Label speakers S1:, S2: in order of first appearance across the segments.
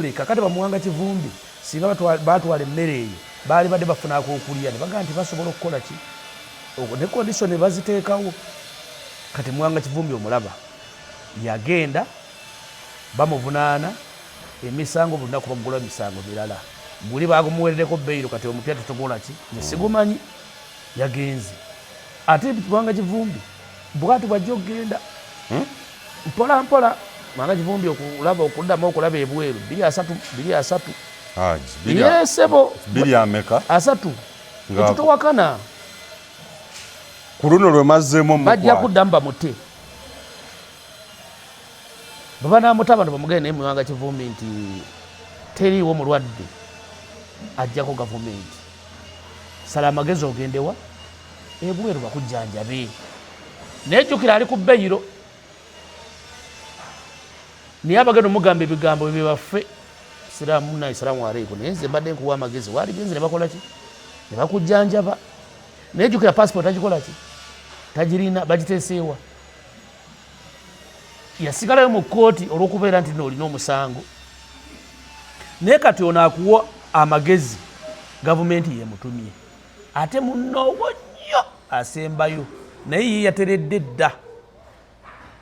S1: Leka kati bamuwanga Kivumbi singa batwala emmere eyo baali badde bafuna akokulya ne bagamba nti basobola okukola ki ne condition ne baziteekawo. Kati Muwanga Kivumbi omulaba yagenda bamuvunaana emisango buli lunaku baggulawo emisango mirala, guli bagumuweredeko beyiro kati omupya tetukola ki nze sigumanyi yagenze. Ate Muwanga Kivumbi bwati bwajja okugenda mpola mpola. Muwanga Kivumbi okulaba okuddamu okulaba ebweru bbiri asatu bbiri asatu yesebo
S2: bbiri ameka
S1: asatu ekyo towakana.
S2: Ku luno lwe mazzeemu
S1: bajja kuddamu bamute bwe banaamuta abantu bamugende naye Muwanga Kivumbi nti teriiwo mulwadde ajjako gavumenti, sala amagezi ogendewa ebweru bakujjanjabe. Naye jjukira ali ku beyiro naye abagenda omugamba ebigambo bye baffe siraamu naye salaamu aleikum, naye nze mbadde nkuwa amagezi waaligenze ne bakola ki ne bakujjanjaba. Naye jjukira passport tagikola ki tagirina, bagiteeseewa yasigalayo mu kkooti olw'okubeera nti nolina omusango. Naye kati ono akuwa amagezi gavumenti yemutumye ate munoowo nnyo asembayo naye ye yateredde dda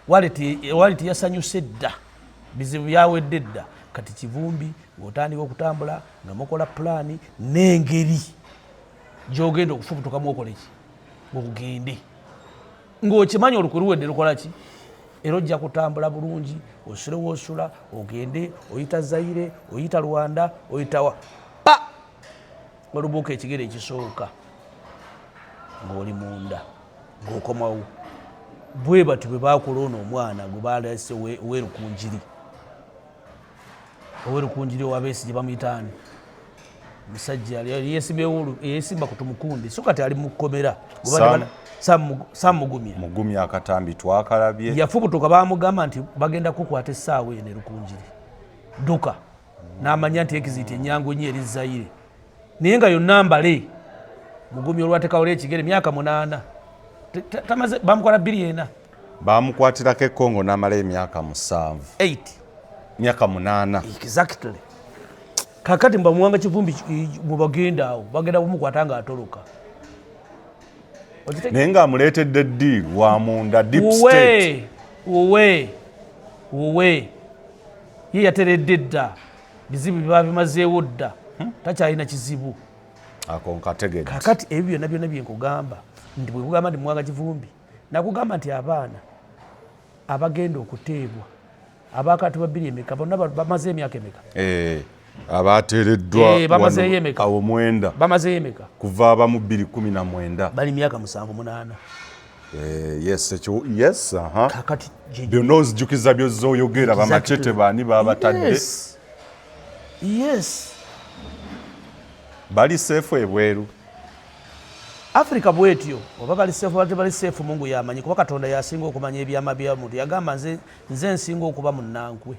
S1: waleti yasanyuse dda bizibu byawedde dda. Kati Kivumbi ng'otandika okutambula nga mukola pulaani n'engeri gy'ogenda okufubutukamu okoleki ogende ng'okimanyi olukwe luwedde lukola ki era ojja kutambula bulungi osule woosula ogende oyita Zaire oyita Rwanda oyitawa pa olubuuka ekigere ekisooka ng'oli munda ng'okomawo. Bwe bati bwe bakola ono omwana gwe balese owerukunjiri owerukunjiri owabesigye bamuyitaani musajja yesimba ku Tumukunde so kati ali mukkomera Sam Mugumya.
S2: Mugumya akatambi twakalabye
S1: yafubutuka bamugamba nti bagenda kukwata essaawa eno erukunjiri dduka n'amanya nti exit enyangu nnyo eri Zaire naye nga yonna mbale. Mugumya olwatekawo ekigere myaka 8 tamaze bamukola 24
S2: Bamukwatirako e Congo n'amala emyaka 7
S1: 8
S2: myaka 8.
S1: Exactly. Kakati mbamuwanga Kivumbi mubagenda awo bagenda kumukwata nga atoloka
S2: naye ng'amuleetedde deal wa munda deep state.
S1: Wuwe wuwe ye yateredde dda bizibu biba bimazeewo dda takyalina kizibu.
S2: Ako nkategedde.
S1: Kakati ebyo byonna byonna byenkugamba nti bwekugamba nti Muwanga Kivumbi nakugamba nti abaana abagenda okuteebwa abakatibwa bbiri emeka bonna bamaze emyaka emeka?
S2: Abateereddwa
S1: bamazeeyo emeka?
S2: Awo 9.
S1: Bamazeeyo emeka?
S2: Kuva abamu 2019.
S1: Bali myaka 7 8.
S2: Yes, ekyo yes, aha.
S1: Kakati
S2: byonna onzijukiza byozza oyogera bamachete baani babatadde.
S1: Yes.
S2: Bali safe ebweru.
S1: Africa bwetyo oba bali safe oba tebali safe Mungu yamanyi kuba Katonda yasinga okumanya ebyama bya muntu. Yagamba nze nze nsinga okuba munnankwe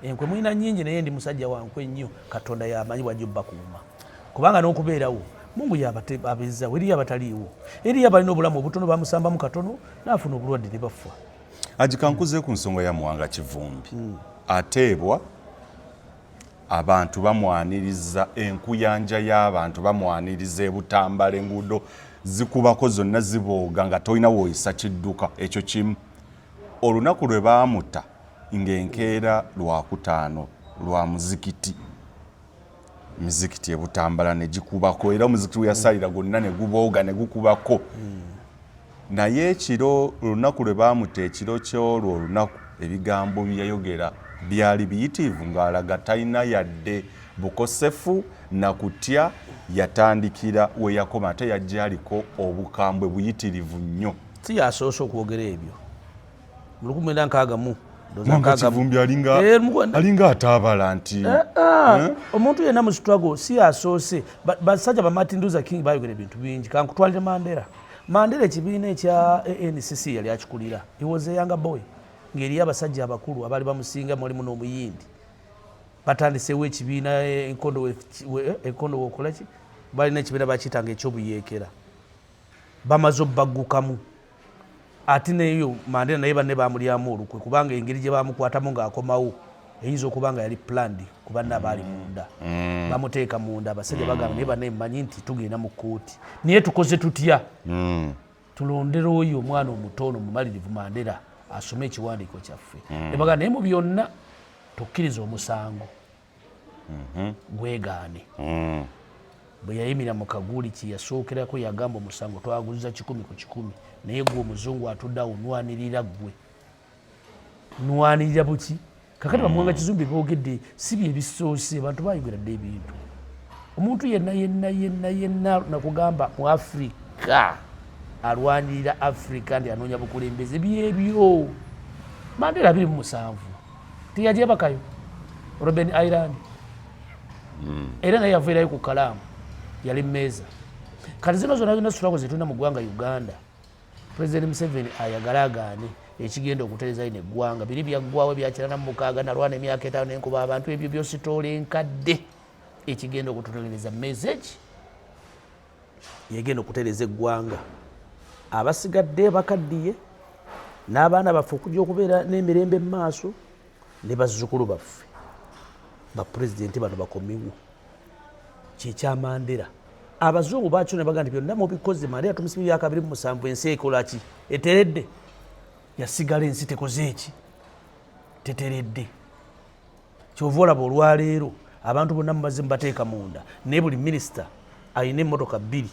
S1: enkwe mulina nnyingi naye ndi musajja wankwe nnyo. Katonda yamanyi bwajja obbakuuma kubanga n'okubeerawo Mungu yababeezaawo. Eriyo abataliiwo, eriyo abalina obulamu obutono bamusambamu katono n'afuna obulwadde ne bafa.
S2: Agikankuze ku nsonga ya Muwanga Kivumbi. Ateebwa abantu bamwaniriza enkuyanja y'abantu bamwaniriza ebutambala enguudo zikubako zonna zibooga nga tolina wooyisa kidduka. Ekyo kimu. Olunaku lwe baamuta ng'enkeera Lwakutaano lwa muzikiti, mizikiti ebutambala ne gikubako era omuzikiti we yasalira gwonna ne gubooga ne gukubako. Naye ekiro olunaku lwe baamuta ekiro ky'olwo olunaku ebigambo bye yayogera byali biyitirivu ng'alaga talina yadde bukosefu na kutya. Yatandikira we yakoma ate yajja aliko obukambwe buyitirivu nnyo.
S1: Si yasoose okwogera ebyo mu 1960.
S2: Mwanga Kivumbi alinga ataabala nti
S1: omuntu yenna mu struggle si yasoose. Basajja ba Martin Luther King bayogera ebintu bingi. Kankutwalire Mandela. Mandela ekibiina ekya ANCC yali akikulira. He was a younger boy ng'eriyo abasajja abakulu abaali bamusinga mulimu n'omuyindi batandiseewo ekibiina enkondo enkondo wokolaki balina ekibiina bakiyitanga ekyobuyeekera bamaze obbaggukamu. Ate neyo Mandela naye banne bamulyamu olukwe kubanga engeri gye bamukwatamu ng'akomawo. Eyinza okuba nga yali planned ku banna abaali munda. Bamuteeka munda, abasajja bagamba, naye bannaye mmanyi nti tugenda mu kkooti, naye tukoze tutya? Tulondere oyo omwana omuto ono omumalirivu Mandela asome ekiwandiiko kyaffe. Ne bagamba, naye mu byonna tukkirize omusango gwegaane. Bwe yayimira mu kaguuli, kye yasookerako yagamba, omusango twaguzza 100%, naye gwe omuzungu atudde awo nwanirira, ggwe nwanirira buki? Kakati ba Muwanga Kivumbi boogedde si bye bisoose, abantu bayogera dde ebintu. Omuntu yenna yenna yenna yenna nakugamba mu Afirika alwanirira Afirika nti anoonya bukulembeze, byebyo. Mandela 27 teyajebakayo Robben Island, era naye yaviirayo ku kalaamu yali mmeeza. Kati zino zonna zonna struggle zetulina mu ggwanga Uganda, President Museveni ayagala agaane, ekigenda okutereza ino eggwanga biri byaggwawo ebyakirana mu mukaaga, nalwana emyaka 5 nenkuba abantu, ebyo byositoola enkadde. Ekigenda okututegereza message yegenda okutereza eggwanga, abasigadde bakaddiye n'abaana baffe okujja okubeera n'emirembe mu maaso ne bazzukulu baffe, bapulezidenti bano bakomewo. Kyekya Mandela. Abazungu bakyo ne bagamba nti byonna mubikoze, Mandela tumusibye emyaka 27, ensi ekola ki? Eteredde? Yasigala ensi tekoze eki? Teteredde. Kyova olaba olwaleero abantu bonna mubaze mubateeka munda, naye buli minisita alina emmotoka bbiri.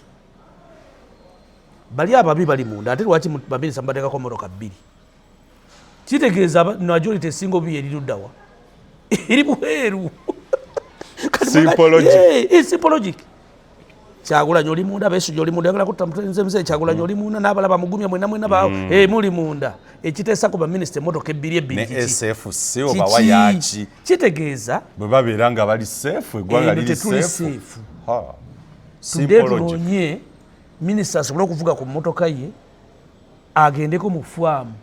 S1: Bali ababi bali munda, ate lwaki baminisita mubateekako emmotoka bbiri? Kitegeeza majority esinga obubi eri luddawa? Eri bweru.
S2: Simple logic.
S1: Simple logic. Kyagulanyi oli munda, Besigye oli munda, yagala kutta mutenze. Kyagulanyi oli munda n'abalaba mugumya mwena mwena ba muli munda. Ekiteesa ku baminisita emmotoka ebbiri ebbiri
S2: ne
S1: kiki?
S2: SFC obawa yaki?
S1: Kitegeeza
S2: bwe babeera nga bali safe, eggwanga
S1: eno
S2: liri
S1: tetuli
S2: safe.
S1: safe.
S2: Ha.
S1: Tudde
S2: Simple logic.
S1: tunoonye minisita asobole okuvuga ku mmotoka ye, agendeko mu faamu,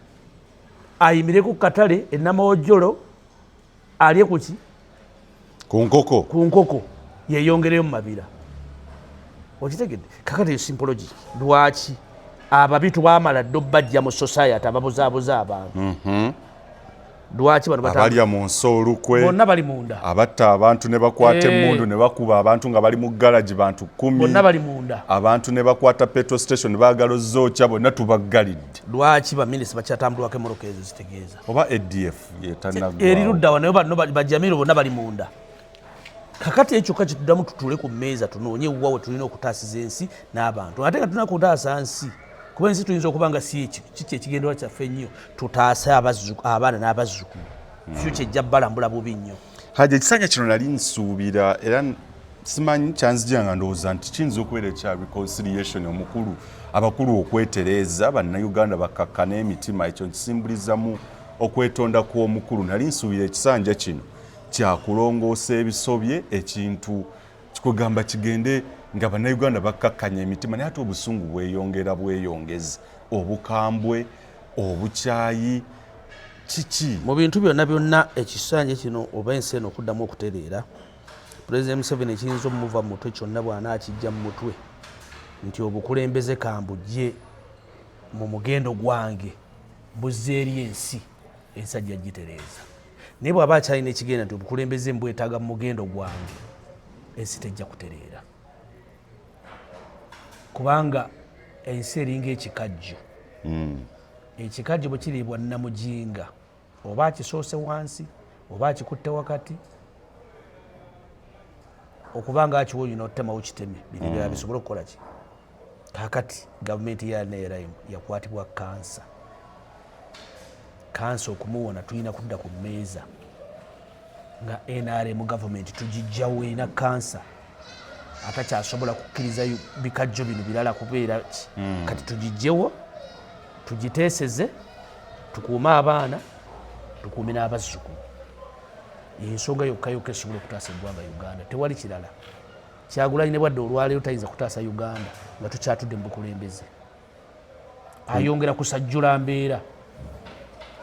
S1: ayimireko ku katale enamawojjolo, alye kuki?
S2: Ku nkoko.
S1: Ku nkoko, yeyongereyo mu mabira. Okitegedde? Kakati eyo simple logic. Lwaki ababi twamala dde obbajja mu society, ababuzaabuza abantu? Lwaki bano
S2: abalya mu nsi olukwe
S1: bonna bali munda?
S2: Abatta abantu ne bakwata emmundu ne bakuba abantu nga bali mu garagi bantu 10.
S1: Bonna bali munda.
S2: Abantu ne bakwata petrol station baagala ozookya, bonna tubaggalidde.
S1: Lwaki baminisita bakyatambulwako emmotoka ezo? Zitegeeza
S2: oba ADF
S1: eri
S2: yetanagwa.
S1: Luddawa? Naye bano bajamiiro bonna bali munda. Kakati ekyokka kyetuddamu, tutuule ku mmeeza tunoonye wa we tulina okutaasiza ensi n'abantu. Ate nga tulina kutaasa nsi, kuba ensi tuyinza okuba nga si kiki ekigendererwa kyaffe ennyo. Tutaase abaana n'abazzukulu, future ejja balambula bubi nnyo.
S2: Haji, ekisanja kino nali nsuubira, era simanyi kyanzijira nga ndowooza nti kiyinza okubeera ekya reconciliation, omukulu abakulu okwetereeza, bannayuganda bakakkana emitima. Ekyo nkisimbulizamu okwetonda kw'omukulu. Nali nsuubira ekisanja kino kyakulongoosa ebisobye, ekintu kikugamba kigende nga bannayuganda bakkakkanya emitima, naye ate obusungu bweyongera bweyongezi, obukambwe, obukyayi, kiki?
S1: Mu bintu byonna byonna, ekisanja kino oba ensi eno okuddamu okutereera, Pulezidenti Museveni ekiyinza omumuva mu mutwe kyonna bw'anaakijja mu mutwe nti obukulembeze kambujje mu mugendo gwange buzze eri ensi, ensi ajja gitereeza. Naye bw'aba akyalina ekigenda nti obukulembeze mbwetaaga mu mugendo gwange, ensi tejja kutereera, kubanga ensi eringa ekikajjo. Ekikajjo bwe kiriibwa namujinga, oba akisoose wansi oba akikutte wakati, okuba nga akiwa olina otemawo kiteme bino ebirala bisobole okukola ki. Kakati gavumenti ya NRM yakwatibwa kansa. Kansa okumuwona tulina kudda ku mmeeza nga NRM gavumenti tugijjawo, erina kansa, atakyasobola kukkiriza bikajjo bino birala kubeera ki. Kati tugijjewo, tugiteeseze, tukuume abaana, tukuume n'abazzukulu. Ensonga yokka yokka esobola okutaasa eggwanga Uganda, tewali kirala. Kyagulanyi ne bwadde olwaleero tayinza kutaasa Uganda nga tukyatudde mu bukulembeze. Ayongera kusajjula mbeera,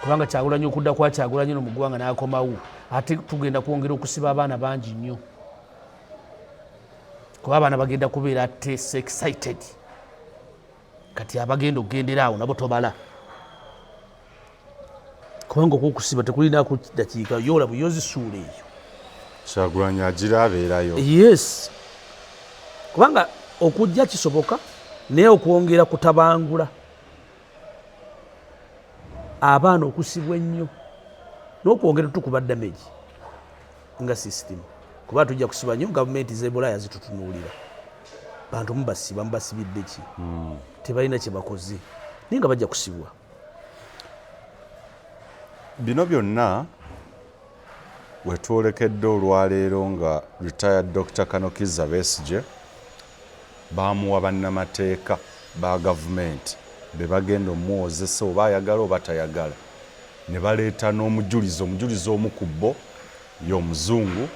S1: kubanga Kyagulanyi, okudda kwa Kyagulanyi no mu ggwanga n'akomawo, ate tugenda kwongera okusiba abaana bangi nnyo, kuba abaana bagenda kubeera ate excited. Kati abagenda okugendera awo nabo tobala. Kubanga okwokusiba tekulinaku dakiika, yola buyozisuula eyo.
S2: Kyagulanyi agira abeerayo.
S1: Yes, kubanga okujja kisoboka, naye okwongera kutabangula abaana okusibwa ennyo n'okwongera tukuba damage nga system, kuba tujja kusiba nnyo. Gavumenti z'ebulaaya zitutunuulira, bantu mubasiba, mubasibidde ki? Tebalina kye bakoze, naye nga bajja kusibwa.
S2: Bino byonna wetwolekedde olwaleero nga retired Dr Colonel Kizza Besigye bamuwa bannamateeka ba gavumenti be bagenda omuwozesa, oba ayagala oba tayagala, ne baleeta n'omujulizi. Omujulizi omu ku bo y'omuzungu,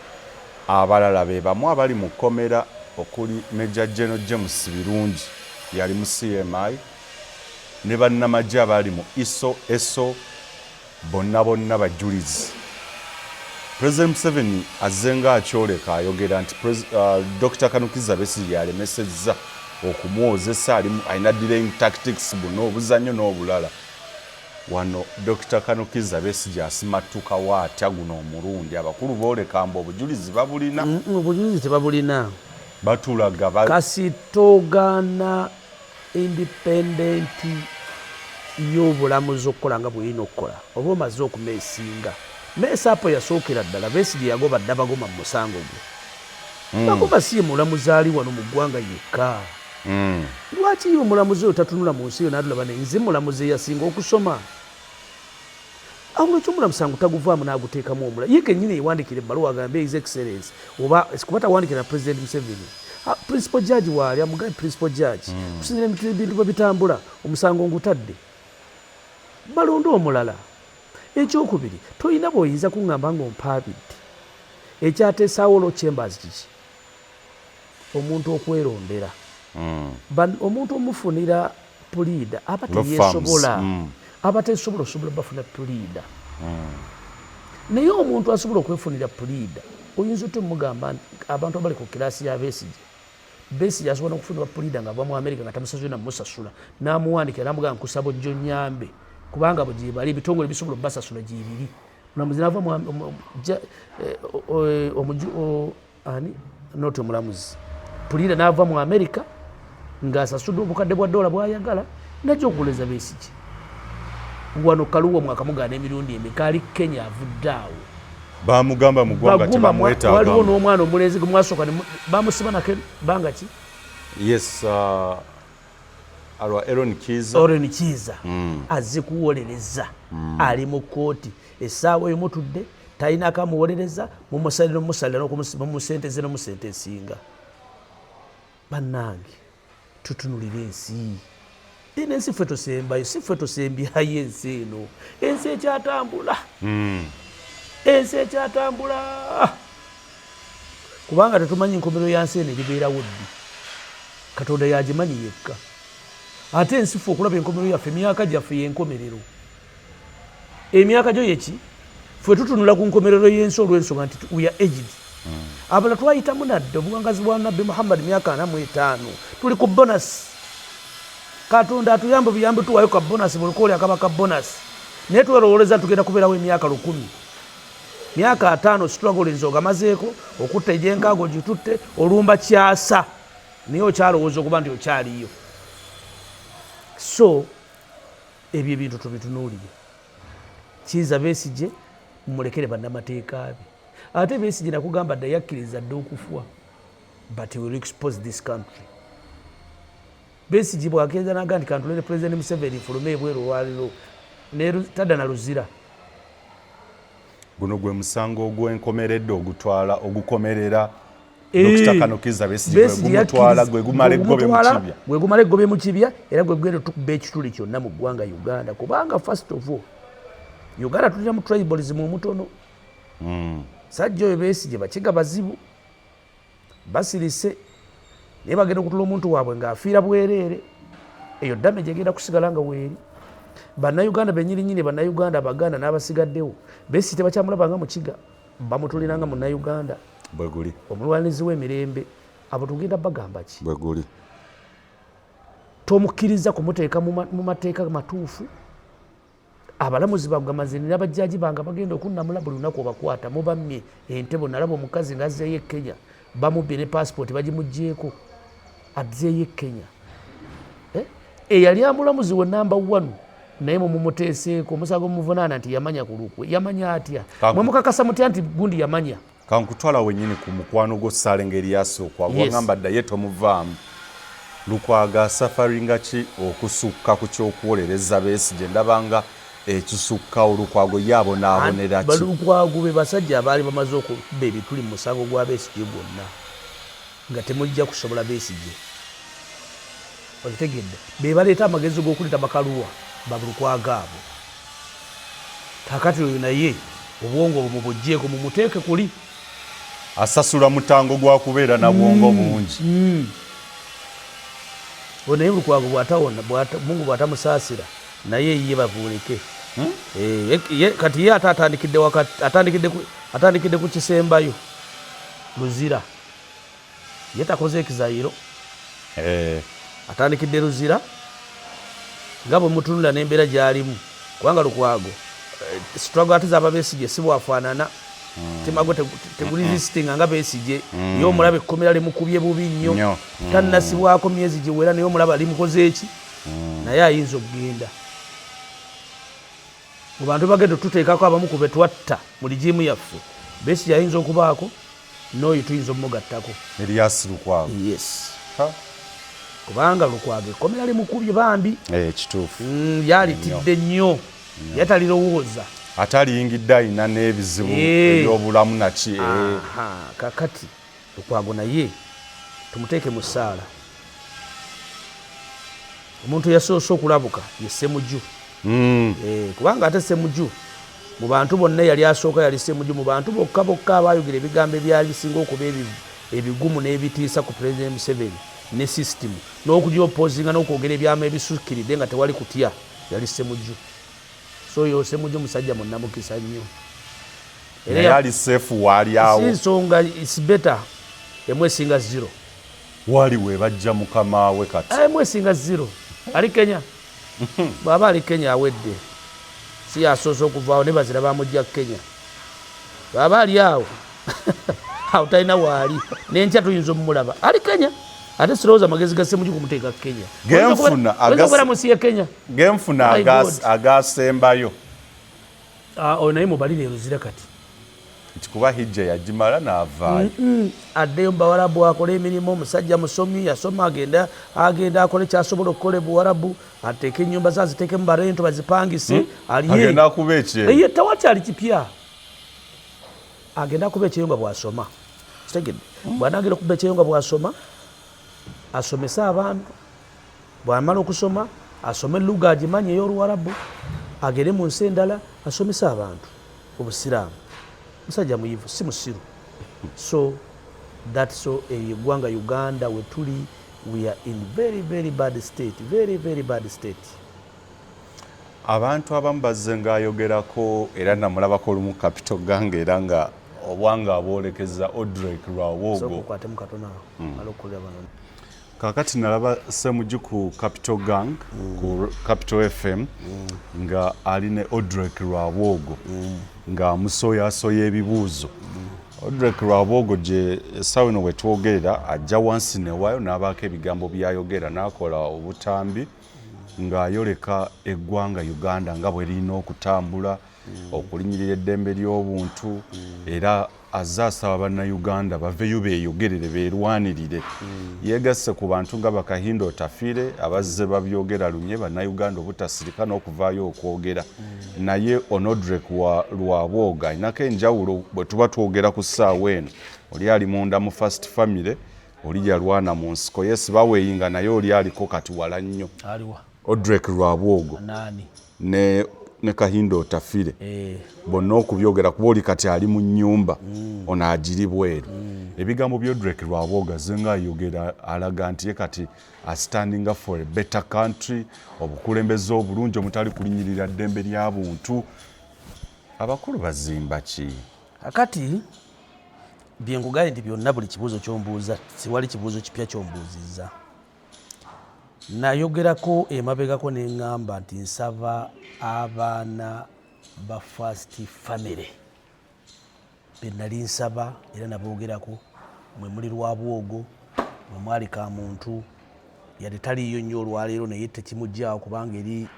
S2: abalala be bamu abali mu kkomera, okuli Major General James Birungi, yali mu CMI, ne bannamagye abali mu ISO, ESO, bonna bonna bajulizi. President Museveni azze nga akyoleka, ayogera nti Dr Colonel Kizza Besigye alemesezza okumwozesa, alina delaying tactics, buno obuzannyo n'obulala. Wano Dr Colonel Kizza Besigye asimattukawo atya guno omulundi? Abakulu booleka mbu obujulizi babulina.
S1: Obujulizi tebabulina.
S2: Batulaga
S1: Kasitogaana independent y'obulamuzi okukola nga bw'erina okukola, oba omaze okumeesinga meesaapo. Yasookera ddala Besigye yagoba dda Bagoma mu musango gwe. Bagoma si ye mulamuzi ali wano mu ggwanga yekka. Lwaki ye omulamuzi oyo tatunula mu nsi eyo n'atulaba ne nze mulamuzi eyasinga okusoma? Awo lwaki omula musango taguvaamu n'aguteekamu omula? Ye kennyini yewandiikira ebbaluwa agambe His Excellence, oba kuba tawandiikira na President Museveni. Principal judge waali, amugambe, "Principal judge, kusinziira ebintu bwe bitambula, omusango ngutadde." Balonde omulala. Ekyokubiri, tolina bw'oyinza kuŋŋamba ng'ompaabidde. Ekyateesaawo Law Chambers kiki? Omuntu okwerondera. Omuntu omufunira puliida aba teyeesobola. Aba tesobola, osobola bafuna puliida. Naye omuntu asobola okwefunira puliida, oyinza otya omugamba nti abantu abali ku class ya Besigye? Besigye asobola n'okufunibwa puliida ng'ava mu America nga tamusasula namusasula, n'amuwandikira n'amugamba, "Nkusaba ojja onyambe," kubanga bwe gyebali ebitongole bisobola obbasasula gyebiri. Mulamuzi nava ani noti omulamuzi puliida n'ava mu America ng'asasudde obukadde bwa dola bw'ayagala, najja okuguleza Besigye wano. Kaluwa mwakamugaana emirundi emeka? Ali Kenya, avudde awo.
S2: Bamugamba mu ggwanga tebamwetaagamu.
S1: Waliwo n'omwana omulenzi gwe mwasooka bamusiba nake banga ki?
S2: Yes, alwa Eron Kiiza.
S1: Eron Kiiza azze kuwolereza, ali mu kkooti essaawa eyo mutudde, talina akamuwolereza, mumusalira omusalira mumusenteze nomusente esinga. Bannange, tutunulire ensi eno. Ensi ffe tusembayo, si ffe tusembyayo ensi eno. Ensi ekyatambula, ensi ekyatambula, kubanga tetumanyi nkomerero ya nsi eno eribeerawo ddi. Katonda yagimanyi yekka. Ate ensi ffe okulaba enkomerero yaffe, emyaka gyaffe yenkomerero, emyaka gyo yeki. Ffe tutunula ku nkomerero y'ensi olw'ensonga nti we are aged. Abalala twayitamu nadde obuwangazi bwa Nabbi Muhammad, myaka 45, tuli ku bonus. Katonda atuyambe buyambi, tuwayo ka bonus, buli kooli akaba ka bonus. Naye twerowooleza tugenda kubeerawo emyaka 1000, myaka 50, situlagolinza ogamazeeko okutta egyenkaaga ogitutte olumba kyasa, naye okyalowooza okuba nti okyaliyo. So ebyo ebintu tubitunuulire. Kiiza Besigye mumulekere bannamateeka be. Ate Besigye nakugamba dda, yakkiriza dda okufa, but he will expose this country. Besigye bwakiriza naga nti kantulere President Museveni fulume ebweru olwaliro, tadda na Luzira.
S2: Guno gwe musango ogw'enkomeredde ogutwala ogukomerera Dr. Colonel Kizza Besigye, gwe gumutwala, gwe gumala eggobe mu kibya.
S1: Gwe gumala eggobe mu kibya, era gwe gugenda tukuba ekituli kyonna mu ggwanga Uganda, kubanga first of all Uganda tulina mu tribalism omutono. Sajja oyo Besigye bakiga bazibu basirise, naye bagenda okutula omuntu waabwe ng'afiira bwereere. Eyo damage egenda kusigala nga weeri. Bannayuganda benyininyini, bannayuganda abaganda n'abasigaddewo, Besigye tebakyamulaba nga mukiga, bamutulira nga munnayuganda
S2: bweguli
S1: omulwanirizi w'emirembe. Abo tugenda bagamba ki?
S2: Bweguli.
S1: Tomukkiriza kumuteeka mu mateeka matuufu. Abalamuzi bagamba nze nina bajjaji bange abagenda okunnamula buli lunaku obakwata mubammye entebo. Nalaba omukazi ng'azzeeyo e Kenya, bamubbye ne passport bagimuggyeeko, azzeeyo e Kenya. Eyali amulamuzi we number 1 naye mumumuteeseeko omusango mumuvunaana nti yamanya ku lukwe. Yamanya atya? Mwe mukakasa mutya nti gundi yamanya?
S2: Kankutwala wenyini ku mukwano gwo Ssalenga Erias Lukwago. Wangamba dda ye tomuvaamu. Lukwago asafaringa ki okusukka ku ky'okuwolereza Besigye? Ndaba nga ekisukkawo. Lukwago ye abonaabonera ki?
S1: Lukwago be basajja abaali bamaze okukuba ebituli mu musango gwa Besigye gwonna nga temujja kusobola Besigye. Okitegedde? Be baleeta amagezi g'okuleeta bakaluwa ba Lukwago abo. Kaakati oyo naye obwongo obwo mubuggyeko mumuteeke kuli.
S2: Asasula mutango gwa kubeera na bwongo bungi.
S1: Oyo naye Lukwago bw'atawona, Mungu bw'atamusaasira naye ye bavuuleke. Ye, kati ye ate atandikidde wakati, atandikidde ku, atandikidde ku kisembayo Luzira. Ye takoze ekizayiro. Atandikidde Luzira nga bwe mutunula n'embeera gy'alimu kubanga Lukwago struggle ate z'aba Besigye si bw'afaanana. Mutima gwe teguresistinga nga Besigye. Ye omulaba ekkomera limukubye bubi nnyo. Tannasibwako myezi giwera naye omulaba limukoze ki? Naye ayinza okugenda. Mu bantu bagenda otuteekako abamu ku be twatta mu ligiimu yaffe, Besigye ayinza okubaako n'oyo tuyinza omugattako.
S2: Erias Lukwago.
S1: Yes. Kubanga Lukwago ekkomera limukubye bambi.
S2: Kituufu.
S1: Yalitidde nnyo. Ye talirowooza.
S2: Ate aliyingidde alina n'ebizibu eby'obulamu naki.
S1: Kakati Lukwago naye tumuteeke mu ssaala. Omuntu eyasoose okulabuka ye Ssemuju. Kubanga ate Ssemuju mu bantu bonna eyali asooka yali Ssemuju, mu bantu bokka bokka abaayogera ebigambo ebyali bisinga okuba ebigumu n'ebitiisa ku Pulezidenti Museveni ne sisitimu n'okugyopozinga n'okwogera ebyama ebisukkiridde nga tewali kutya yali Ssemuju. So oyo Ssemuju musajja munnamukisa nnyo.
S2: Naye ali safe waali awo.
S1: Si nsonga, it's better emu esinga zero.
S2: Waali webajja mukama we kati.
S1: Emu esinga zero. Ali Kenya. Bw'aba ali Kenya awedde. Si yasoose okuvaawo ne bazira bamujja Kenya. Bw'aba ali awo awo talina waali n'enkya tuyinza omulaba ali Kenya. Ate sirowooza amagezi ga Ssemuju kumuteeka Kenya.
S2: Genfuna
S1: okubeera mu nsi ya Kenya.
S2: Genfuna agasembayo.
S1: Oyo naye mubalire Luzira kati.
S2: Nti kuba hijja yagimala n'avaayo.
S1: Addeyo mu Bawarabu akole emirimu, omusajja musomi yasoma agenda agenda akole kyasobola okukola e Buwarabu, ateeke ennyumba ze aziteekemu barento bazipangise, alye.
S2: Agenda akuba ekyeyo.
S1: Ye tawakyali kipya. Agenda akuba ekyeyo nga bw'asoma. Kitegedde. Bw'anaagenda okuba ekyeyo nga bw'asoma, asomese abantu. Bw'amala okusoma, asome lugha agimanyi ey'Oluwarabu, agende mu nsi endala asomese abantu Obusiraamu. Musajja muyivu, si musiru. So that so eyo eggwanga Uganda we tuli, we are in very very bad state, very very bad state.
S2: Abantu abamu bazze ng'ayogerako era namulabako olumu Capital Gang era nga obwanga abwolekeza Odrek Rwabwogo.
S1: Sooka okwatemu katono awo, male okukolera bano.
S2: Kakati nalaba Ssemuju ku Capital Gang ku Capital FM nga ali ne Odrek Rwabwogo nga amusoyasoya ebibuuzo. Odrek Rwabwogo gye essaawa eno wetwogerera ajja wansi newaayo n'abaako ebigambo by'ayogera n'akola obutambi ng'ayoleka eggwanga Uganda nga bwe lirina okutambula, okulinyirira eddembe ly'obuntu, era azze asaba Bannayuganda baveeyo beeyogerere beerwanirire. Yeegasse ku bantu nga Bakahinda Otafiire abazze babyogera lunye Bannayuganda obutasirika n'okuvaayo okwogera. Naye Onodrek wa Rwabwogo alinako enjawulo bwe tuba twogera ku ssaawa eno. Oli ali munda mu First Family, oli yalwana mu nsiko. Yes, baweeyinga naye oli aliko kati wala nnyo.
S1: Aliwa?
S2: Odrek Rwabwogo.
S1: Nani?
S2: Ne Kahinda Otafire. Bonna okubyogera kuba oli kati ali mu nnyumba, ono agiri bweru. Ebigambo bya Odrek Rwabwogo azze ng'ayogera alaga nti ye kati astandinga for a better country, obukulembeze obulungi omutali kulinyirira ddembe lya buntu. Abakulu bazimba ki?
S1: Kakati bye nkugambye nti byonna buli kibuuzo ky'ombuuza siwali kibuuzo kipya ky'ombuuzizza. Nayogerako emabegako ne ŋŋamba nti nsaba abaana ba First Family be nali nsaba era naboogerako, mwe muli Rwabwogo, mwe mwali Kamuntu, yadde taliiyo nnyo olwaleero naye tekimuggyaawo kubanga eri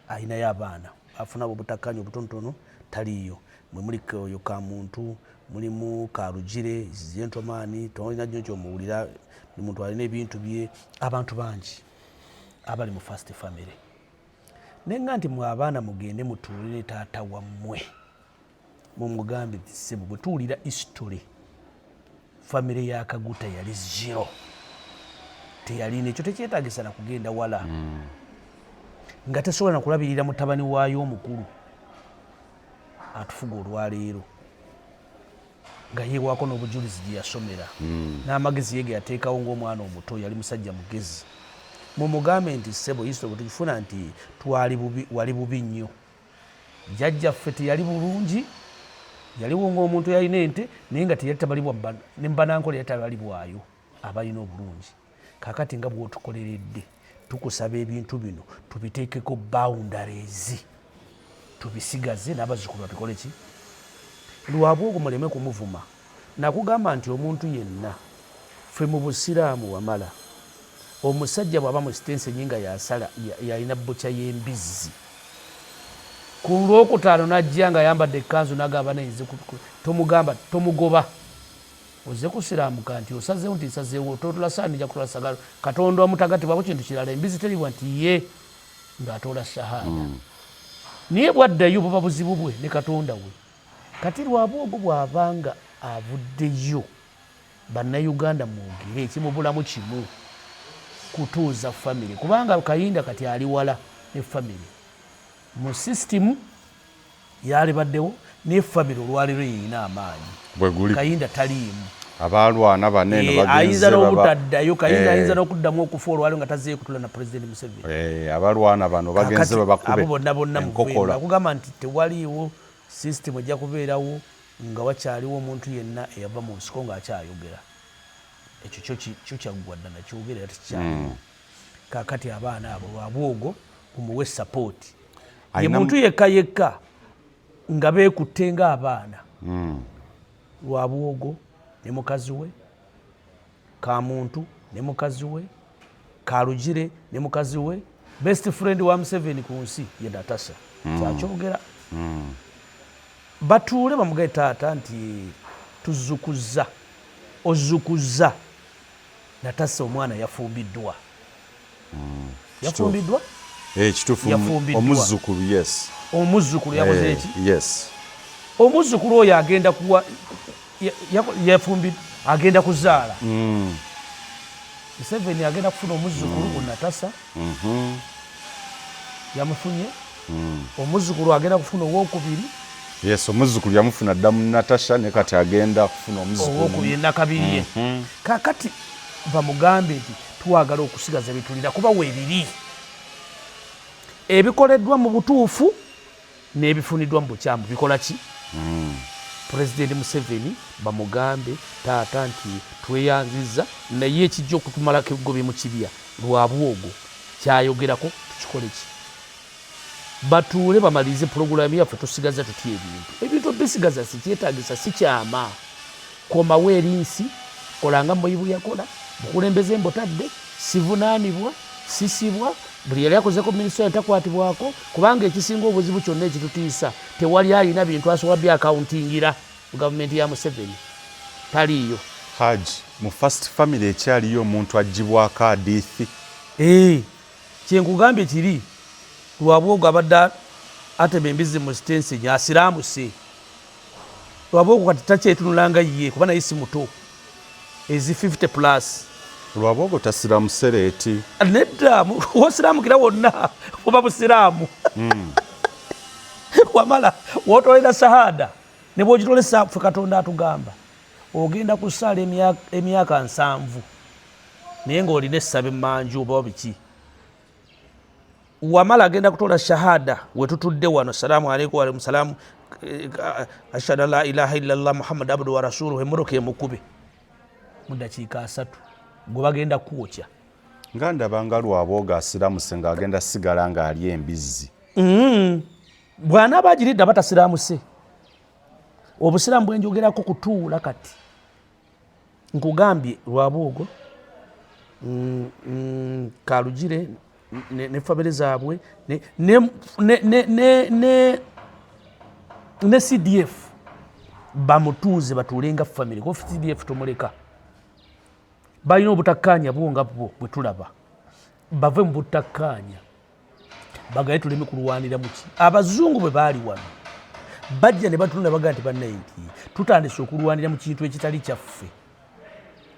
S1: alinayo abaana afuna obutakkaanya obutonotono taliiyo. Mwe muli oyo Kamuntu, mulimu Karugire, gentleman, tolina nnyo kyomuwulira, buli muntu alina ebintu bye, abantu bangi abali mu First Family. Nenga nti mwe abaana mugende mutuule ne taata wammwe mumugambe nti ssebo bwe tuwulira history famire ya Kaguta yali zero, teyalina ekyo, tekyetagisa na kugenda wala nga tesobola na kulabirira mutabani waayo omukulu atufuga olwaleero nga yeewaako n'obujulizi gye yasomera n'amagezi ye ge yateekawo ng'omwana omuto, yali musajja mugezi. Mumugambe nti ssebo history bwe tugifuna nti twali bubi, wali bubi nnyo, jjajjaffe teyali bulungi, yaliwo ng'omuntu yalina ente naye nga teyali tabalibwa ne mubanankole yali tabalibwayo abalina obulungi. Kaakati nga bw'otukoleredde tukusaba ebintu bino tubiteekeko boundaries, tubisigaze n'abazzukulu babikole ki. Lwabwogo muleme kumuvuma. Nakugamba nti omuntu yenna ffe mu Busiraamu wamala omusajja bw'aba mu sitensenyi nga yasala yalina bbuca y'embizzi ku lwokutaano n'ajja ng'ayambadde ekkanzu n'agamba naye nze tomugamba tomugoba ozze kusiraamuka nti osazeewo nti nsazeewo totula saani nja kutula sagalo Katonda omutagatibwako kintu kirala embizzi teribwa nti ye ng'atoola shahaada naye bw'addayo buba buzibu bwe ne Katonda we. Kati Rwabwogo bw'aba nga avuddeyo Bannayuganda mwogere ekimubulamu kimu kutuuza famire kubanga Kayinda kati ali wala ne famire mu system yalibaddewo naye famire olwaleero yeyina amaanyi Kayinda taliimu.
S2: Abalwana bano eno bagenze
S1: ayinza n'obutaddayo Kayinda ayinza n'okuddamu okufa olwaleero nga tazzeeyo kutula na Pulezidenti Museveni.
S2: Abalwana bano bagenze babakube
S1: abo bonna bonna enkokola. Nakugamba nti tewaliiwo system ejja kubeerawo nga wakyaliwo omuntu yenna eyava mu nsiko ng'akyayogera. Ekyo kyo kyo kyaggwa dda nakyogera era tekikyaliwo. Kaakati abaana abo Rwabwogo mumuwe support. Ye muntu yekka yekka nga beekutte ng'abaana. Rwabwogo ne mukazi we, Kamuntu ne mukazi we, Karugire ne mukazi we, best friend wa Museveni ku nsi ye Natasha. Kyakyogera. Batuule bamugaye taata nti tuzukuzza, ozukuzza Natasha omwana yafumbiddwa. Yafumbiddwa?
S2: Kituufu.
S1: Yafumbiddwa.
S2: Omuzzukulu, yes.
S1: Omuzzukulu yakoze ki?
S2: Yes.
S1: Omuzzukulu oyo agenda kuwa yafumbiddwa agenda kuzaala. Museveni agenda kufuna omuzzukulu ku Natasha. Yamufunye. Omuzzukulu agenda kufuna owokubiri.
S2: Yes, omuzzukulu yamufuna dda mu Natasha ne kati agenda kufuna omuzzukulu
S1: owokubiri Nakabirye. Kaakati bamugambe nti twagala okusigaza bitulira kuba weebiri ebikoleddwa mu butuufu n'ebifuniddwa mu bukyamu bikola ki? Pulezidenti Museveni bamugambe taata nti tweyanzizza naye ekijja okutumalako eggobe mu kibya Rwabwogo kyayogerako tukikole ki? Batuule bamalirize pulogulaamu yaffe tusigaza tutya ebintu. Ebintu bisigaza sikyetagisa si kyama. Komawo eri nsi, kola nga Moi bwe yakola, bukulembeze mbutadde, sivunaanibwa, sisibwa, buli yali akozeko minisitule takwatibwako kubanga ekisinga obuzibu kyonna ekitutiisa tewali alina bintu asobola byakawuntingira mu gavumenti ya Museveni taliiyo.
S2: Hajj, mu first family ekyaliyo omuntu aggyibwako adiithi?
S1: Kyenkugambye kiri Rwabwogo abadde atema embizzi mu sitensenyi asiramuse. Rwabwogo kati takyetunula nga ye kuba naye si muto ezi 50 plus.
S2: Rwabwogo tasiramuse leeti.
S1: Nedda wosiramukira wonna oba busiraamu. Wamala wotolera shahada ne bwogitolesa ffe Katonda atugamba ogenda kusaala emyaka 7 naye ng'olina essaba emmanju oba biki. Wamala agenda kutola shahada wetutudde wano salamu alaikum wa alaikum salamu ashhadu an la ilaha illallah muhammad abdu wa rasuluhu emmotoka emukube mu dakiika 3 gwe bagenda kwokya.
S2: Nga ndaba nga Lwabwogo asiramuse ng'agenda sigala ng'alya embizzi.
S1: Bw'anaaba agiridde aba tasiramuse. Obusiraamu bwenjogerako kutuula kati nkugambye Lwabwogo, Kalugire ne famire zaabwe ne CDF bamutuuze batuule nga famire, kuba CDF tomuleka. Balina obutakkaanya bwo nga bwo bwe tulaba, bave mu butakkaanya bagaye tuleme kulwanira muki. Abazungu bwe baali wano bajja ne batunda bagaa nti bannaye nti tutandise okulwanira mu kintu ekitali kyaffe.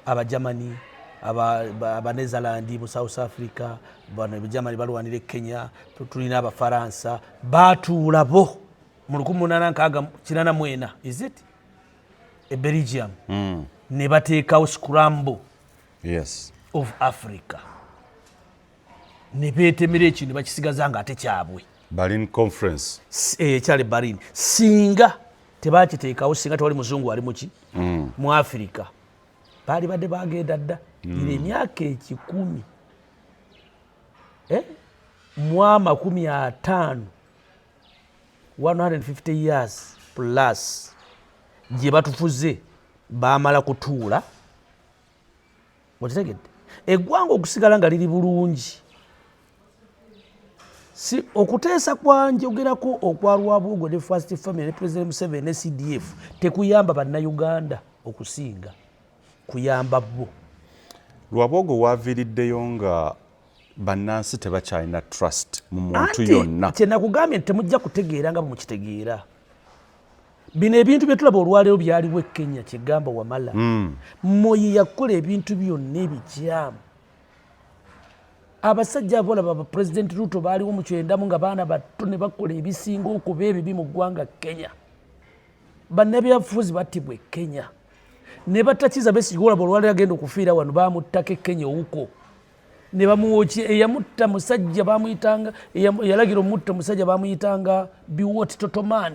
S1: Abajamani, Abanezalandi mu South Africa, bano Ebijamani balwanira e Kenya, tulina Abafaransa batuula bo mu 1864, is it e Belgium, ne bateekawo scramble of Africa ne beetemera ekintu ne bakisigaza nga ate kyabwe.
S2: Berlin Conference.
S1: Ekyali Berlin. Singa tebakiteekawo, singa tewali muzungu ali muki mu Africa, baali badde bagenda dda. Ira emyaka 100 mu 50, 150 years plus gye batufuze, bamala kutuula. Okitegedde? Eggwanga okusigala nga liri bulungi, si okuteesa kwanjogerako okwa Rwabwogo ne First Family ne President Museveni ne CDF tekuyamba Bannayuganda okusinga kuyamba bo.
S2: Lwabwogo waaviiriddeyo nga bannansi tebakyalina trust mu muntu yonna.
S1: Kyenakugambye nti temujja kutegeera nga bwemukitegeera. Bino ebintu byetulaba olwaleero byaliwo e Kenya. Kyegamba wamala Moyi yakola ebintu byonna ebikyamu. Abasajja abo olaba ba President Ruto baaliwo mu 90 nga baana bato ne bakola ebisinga okuba ebibi mu ggwanga Kenya. Bannabyabufuzi battibwa e Kenya ne batakiza Besigye. Olaba olwaleero agenda okufiira wano, bamuttako e Kenya owuko ne bamuwokye. Eyamutta musajja bamuyitanga, eyalagira omutta musajja bamuyitanga Biwott Totoman,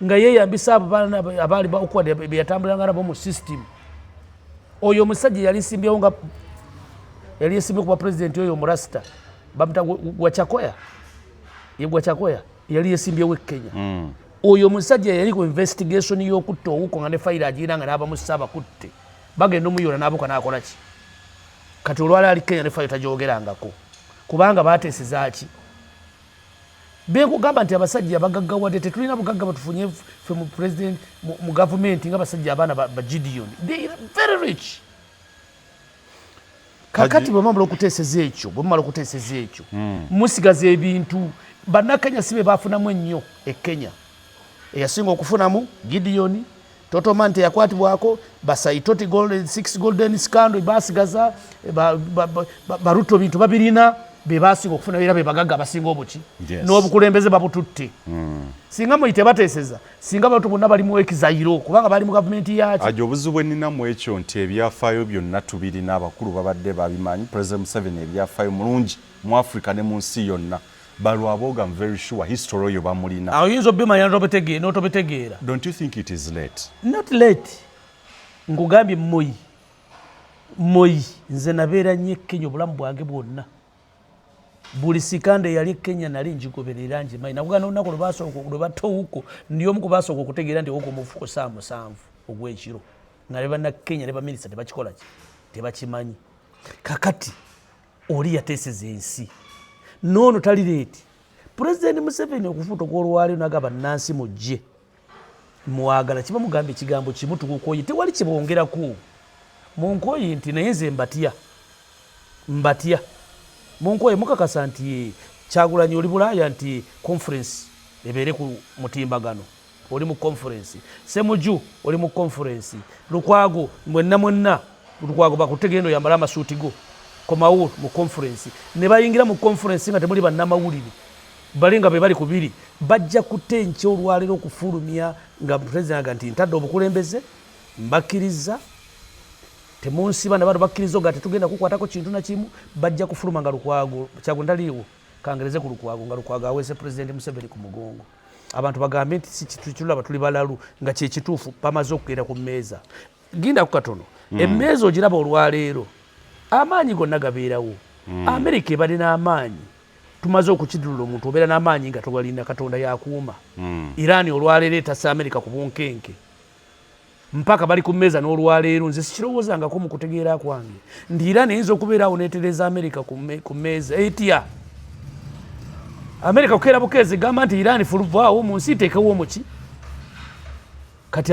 S1: nga yeeyambisa abo baana abaali baokwad beyatambulanga nabo mu system. Oyo omusajja yali nsimbyewo nga yali esimbye kuba pulezidenti, oyo omurasita bamuta Gwachakoya, ye Gwachakoya yali yesimbyewo e Kenya. Oyo omusajja yali ku investigation y'okutta owuko nga ne fayiro agirina nga n'abamussa abakutte bagenda omuyoola n'abuka n'akola ki. Kati olwala ali Kenya ne fayiro tagyogerangako kubanga bateeseza ki. Benkugamba nti abasajja abagaggawadde, tetulina bugagga batufunye ffe mu president mu gavumenti nga basajja abaana ba Gideon, they are very rich. Kakati bwe mumala okuteeseza ekyo, bwe mumala okuteeseza ekyo, musigaza ebintu. Bannakenya si be bafunamu ennyo e Kenya. Eyasinga okufunamu Gideon Totoman teyakwatibwako, basaitoti golden, six golden scandal basigaza, Baruto bintu babirina, be basinga okufuna era be bagagga abasinga obuki. N'obukulembeze babututte. Singa Moi tebateeseza, singa abantu bonna bali mu exile kubanga bali mu gavumenti yaki.
S2: Ajo obuzibu bwe nninamu ekyo nti ebyafaayo byonna tubirina, abakulu babadde babimanyi. President Museveni ebyafaayo mulungi mu Africa ne mu nsi yonna. Balwabwoga, I'm very sure history oyo bamulina.
S1: Awo oyinza obimanya n'otobitegeera.
S2: Don't you think it is late?
S1: Not late. Nkugambye Moyi, Moyi nze nabeera nnyo e Kenya obulamu bwange bwonna. Buli scandal eyali e Kenya nali ngigoberera, ngimanyi. Nakugamba n'olunaku lwebasooka lwe batta Owuko, ndi omu ku basooka okutegeera nti Owuko mufu ku ssaawa 7 ogw'ekiro, nga ne Bannakenya ne baminisita tebakikola ki, tebakimanyi. Kakati oli yateeseza ensi noono tali late. Pulezidenti Museveni okufuuta okwolwaleero nagamba nansi mujje mwagala kiba mugamba ekigambo kimu, tukukoye, tewali kibongerako munkoyi nti naye nze mbatya, mbatya munkoye. Mukakasa nti Kyagulanyi oli Bulaaya nti conference ebeere ku mutimbagano, oli mu conference. Semuju oli mu conference. Lukwago, mwenna mwenna, Lukwago bakutegendo yambala amasuuti go komawo mu conference. Ne bayingira mu conference nga temuli bannamawulire, bali nga be bali kubiri bajja kuta enkya olwaleero okufulumya nga president aga nti ntadde obukulembeze, mbakkiriza temunsiba nabano bakkiriza oga tetugenda kukwatako kintu nakimu. Bajja kufuluma nga Lukwago Kyago ntaliiwo kangereze ku Lukwago, nga Lukwago aweese President Museveni ku mugongo, abantu bagambe nti si kitulaba tuli balalu, nga kyekituufu bamaze okugenda ku mmeeza. Gindaku katono. Emmeeza ogiraba olwaleero. Amaanyi gonna gabeerawo. Amerika ebadde n'amaanyi, tumaze okukidulula. Omuntu obeera n'amaanyi nga togalina, Katonda yakuuma. Iran olwaleero etasa Amerika ku bunkenke mpaka bali ku mmeeza. N'olwaleero nze sikirowoozangako mu kutegeera kwange nti Iran eyinza okubeera awo netereeza Amerika ku mmeeza. Etya Amerika kukeera bukeezi gamba nti Iran fuluvaawo mu nsi, iteekewo omuki? Kati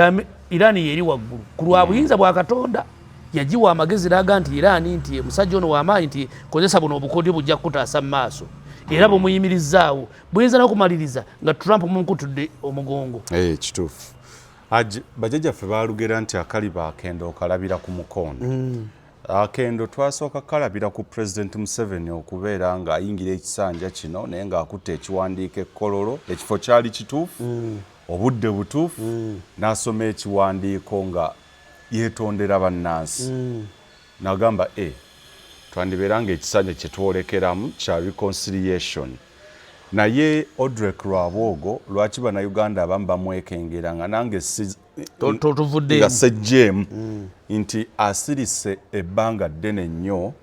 S1: Iran yeri waggulu ku lwa buyinza bwa Katonda. Yagiwa amagezi naga nti Iran, nti omusajja ono w'amaanyi, nti kozesa buno obukodyo, bujja kukutaasa mu maaso, era bumuyimirizaawo. Buyinza n'okumaliriza nga Trump munkutudde omugongo.
S2: Eh, kituufu. Haji, bajjajjaffe baalugera nti akaliba akendo okalabira ku mukondo. Akendo twasooka kalabira ku President Museveni okubeera ng'ayingira ekisanja kino, naye ng'akutte ekiwandiiko ekkololo. Ekifo kyali kituufu, obudde butuufu, n'asoma ekiwandiiko nga yeetondera bannansi. N'agamba e twandibeera ng'ekisanja kye twolekeramu kya reconciliation. Naye Odrek Rwabwogo, lwaki Bannayuganda abamu bamwekengera nga nange si
S1: Totuvuddeemu.
S2: Nga sejjeemu nti asirise ebbanga ddene nnyo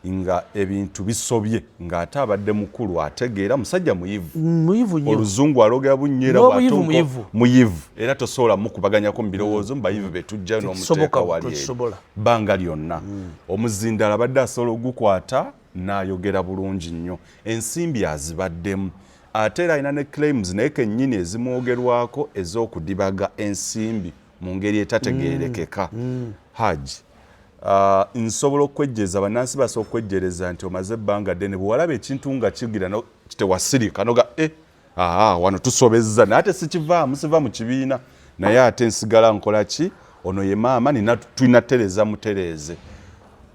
S2: nga ebintu bisobye, ng'ate abadde mukulu, ategeera, musajja muyivu.
S1: Muyivu nnyo.
S2: Oluzungu alogera bunnyera.
S1: N'obuyivu muyivu.
S2: Muyivu, era tosobola mukubaganyako mu birowoozo mu bayivu betujjayo n'omuteeka
S1: Tekisoboka,
S2: wali eri.
S1: Tokisobola.
S2: Bbanga lyonna omuzindalo abadde asobola ogukwata n'ayogera bulungi nnyo. Ensimbi azibaddemu, ate era alina ne claims naye kennyini ezimwogerwako ez'okudibaga ensimbi mu ngeri etategeerekeka. Hajj, nsobola okwejjeza, bannansi basobola okwejjereza nti omaze ebbanga ddene, bwe walaba ekintu nga kigira no, tewasirika noga eh, aa wano tusobezza, naye ate sikivaamu, siva mu kibiina, naye ate nsigala nkola ki? Ono ye maama nina, tulina tereza mutereeze.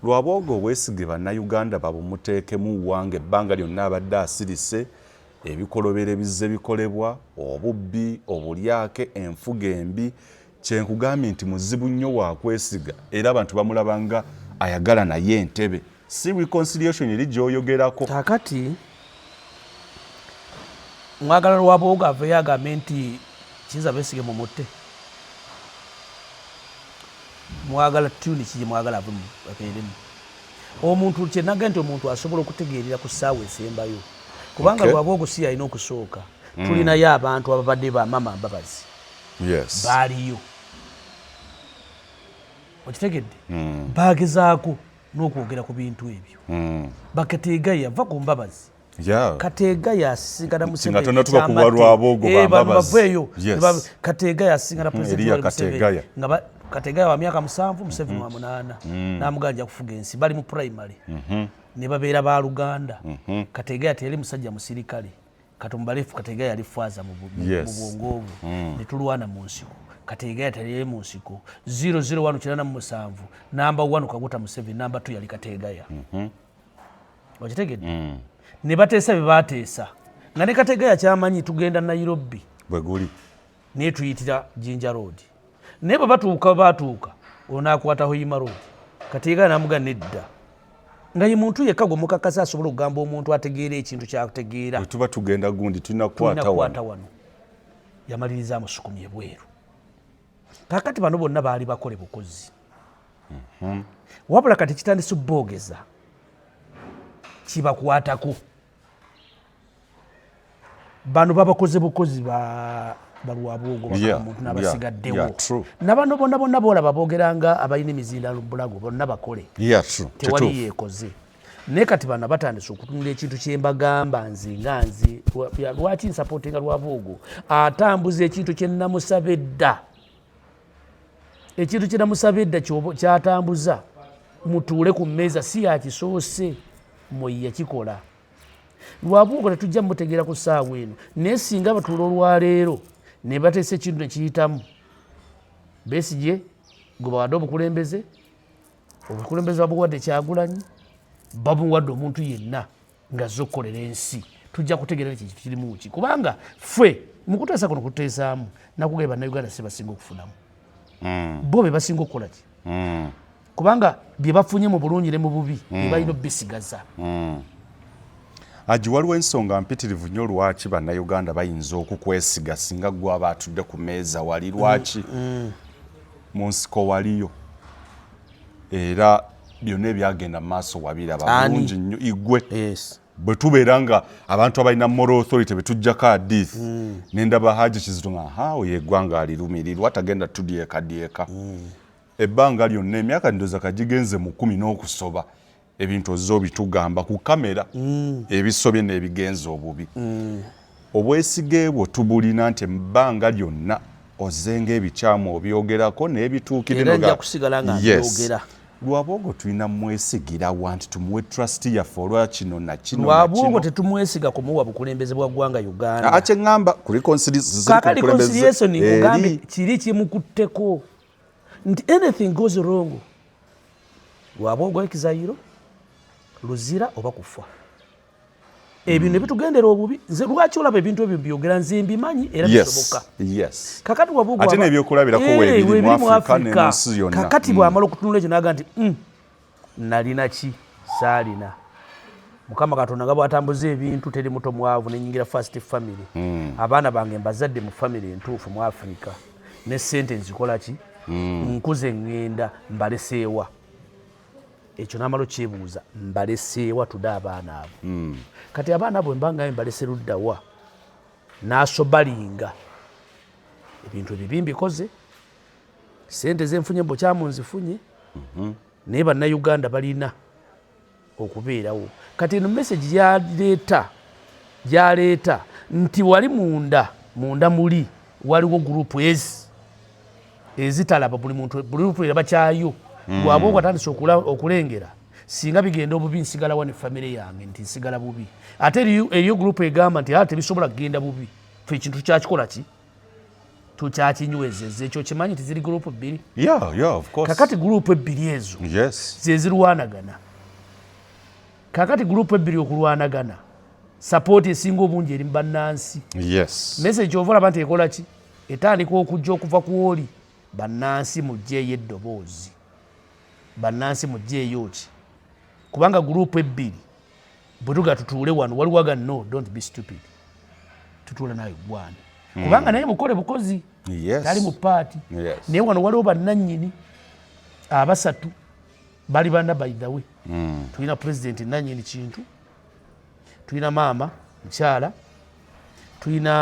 S2: Lwabwogo obwesige Bannayuganda babumuteekemu wanga ebbanga lyonna abadde asirise, ebikolobero ebizze bikolebwa, obubbi, obulyake, enfuga embi. Kyenkugambye nti muzibu nnyo wakwesiga, era abantu bamulaba nga ayagala naye entebe, si reconciliation eri gy'oyogerako.
S1: Kakati mwagala Lwabwogo aveeyo agambe nti Kiza Besigye mumutte? Mwagala tuni ki? Mwagala ave abeeremu omuntu? Kyenaga nti omuntu asobola okutegeerera ku ssaawa esembayo, kubanga Lwabwogo si yalina okusooka. Tulinayo abantu ababadde bamama Mbabazi baaliyo, okitegedde? Bagezaako n'okwogera ku bintu ebyo. Bakateegaya va ku Mbabazi. Kateega yasisinkana.
S2: Nga tonatuuka ku Lwabwogo,
S1: Eh, bano
S2: Bambabazi.
S1: baveeyo. Kateega yasisinkana President
S2: Eriya
S1: Yoweri Museveni.
S2: Kateegaya.
S1: Nga Kateegaya wa myaka 7, Museveni wa 8, n'amugamba nja kufuga ensi, bali mu primary, ne babeera ba luganda. Kateegaya teyali musajja musirikale. Katumubalefu, Kateegaya yali faaza mu bwongo bwe. Ne tulwana mu nsiko. Kateegaya teyali mu nsiko. 001 97, namba 1 Kaguta Museveni, namba 2 yali Kateegaya, okitegedde? Ne bateesa bye bateesa, nga ne Kategaya kyamanyi tugenda Nairobi.
S2: Bwe guli.
S1: Naye tuyitira Jinja Road, naye bwe batuuka batuuka onaakwata Hoima Road. Kategaya namuga nedda, nga ye muntu yekka gwe mukakasa asobola okugamba omuntu ategeera ekintu kyategeera.
S2: Bwe tuba tugenda gundi, tulina
S1: tulina
S2: kukwata
S1: kukwata
S2: wano.
S1: Wano yamaliriza amusukumye ebweru. Kakati bano bonna baali bakole bukozi, wabula kati kitandise boogeza kibakwatako. Bano babakoze bukozi balwabwogo bakamuntu n'abasigaddewo.
S2: Yeah, true.
S1: Nabano bonna bonna boolaba boogeranga abalina emizindaalo mu bulago, bonna bakole.
S2: Yeah, true.
S1: Tewali
S2: Kituufu.
S1: yeekoze. Naye kati bano batandise okutunula ekintu kyembagamba nze nga nze lwaki nsupportinga Lwabwogo atambuza ekintu kyenamusaba edda. Ekintu kyenamusaba edda kyatambuza, mutuule ku mmeeza, si yakisoose mwe yakikola. Lwabwogo tetujja mutegeera ku ssaawa eno, naye singa batuula olwaleero ne bateesa ekintu ne kiyitamu, Besigye gwe bawadde obukulembeze, obukulembeze babuwadde Kyagulanyi, babuwadde omuntu yenna ng'azze okukolera ensi, tujja kutegeera ekintu kirimu ki, kubanga ffe mu kuteesa kuno kuteesaamu nakugambye Bannayuganda si basinga okufunamu, bo be basinga okukola ki, kubanga bye bafunye mu bulungi ne mu bubi bye balina obisigaza.
S2: Aji, waliwo ensonga mpitirivu nnyo lwaki Bannayuganda bayinza okukwesiga singa gwe aba atudde ku meeza wali. Lwaki mu nsiko waliyo, era Byonna ebyagenda mu maaso wabiraba
S1: Ani?
S2: bulungi nnyo igwe.
S1: Yes.
S2: Bwe tubeera nga abantu abalina moral authority betujjako hadith, nendaba Haji Kizito nga ha, oyo eggwanga alirumirirwa, tagenda tudyekadyeka. Ebbanga lyonna, emyaka ndowooza kagigenze mu 10 n'okusoba, ebintu ozze obitugamba ku kamera, ebisobye n'ebigenza obubi. Obwesige bwo tubulina nti ebbanga lyonna ozzenga ebikyamu obyogerako n'ebituukire.
S1: Era nja kusigala nga mbyogera.
S2: Lwabwogo tulina mwesigirawa nti tumuwe trust yaffe olwa kino na kino na
S1: Lwabwogo
S2: kino?
S1: Tetumwesiga kumuwa bukulembeze bwa ggwanga Uganda.
S2: Ate ŋŋamba ku
S1: Kaakali reconciliation, nkugambe kiri kimukutteko nti anything goes wrong, Lwabwogo exile, Luzira oba kufa. Ebyo ne bitugendera obubi. Nze lwaki olaba ebintu ebyo byogera? Nze mbimanyi era bisoboka. Kakati Wabwogo
S2: Ate n'ebyokulabirako weebiri mu Africa ne mu nsi yonna.
S1: Kakati bw'amala okutunula ekyo naga nti, nalina ki? Saalina. Mukama Katonda nga bw'atambuza ebintu, teri muto mwavu, nenyingira first family. Abaana bange mbazadde mu family entuufu mu Africa, ne sente nzikola ki? Nkuze, ŋŋenda mbaleseewa? Ekyo n'amala okyebuuza, mbaleseewa tudde abaana abo? Kati abaana abo mbanga mbalese luddawa? N'asobalinga ebintu ebibi mbikoze, sente zenfunye mbukyamu nzifunye, naye Bannayuganda balina okubeerawo. Kati eno message gyaleeta nti wali munda munda muli waliwo group ezi ezitalaba buli muntu, buli group eraba kyayo. Lwaba okwatandise okulengera singa bigenda obubi, nsigalawa ne famire yange, nti nsigala bubi. Ate eriyo group egamba nti a tebisobola kugenda bubi, fe ekintu kyakikola ki, tukyakinywezeza. Ekyo kimanyi nti ziri group bbiri.
S2: Yeah, of course.
S1: Kakati group ebbiri ezo zezirwanagana. Kakati group ebbiri okulwanagana, support esinga obungi eri mu bannansi. Message ova olaba nti ekola ki, etandika okujja okuva ku oli bannansi, mugjeeyo eddoboozi, bannansi mugjeeyo ki, kubanga group ebbiri bwe tuga tutuule wano, waliwo aga no, don't be stupid, tutuula nawe gwani, kubanga naye mukole bukozi, tali mu party. Naye wano waliwo bannannyini abasatu, bali bana by the way. Tulina president nannyini kintu, tulina maama mukyala, tulina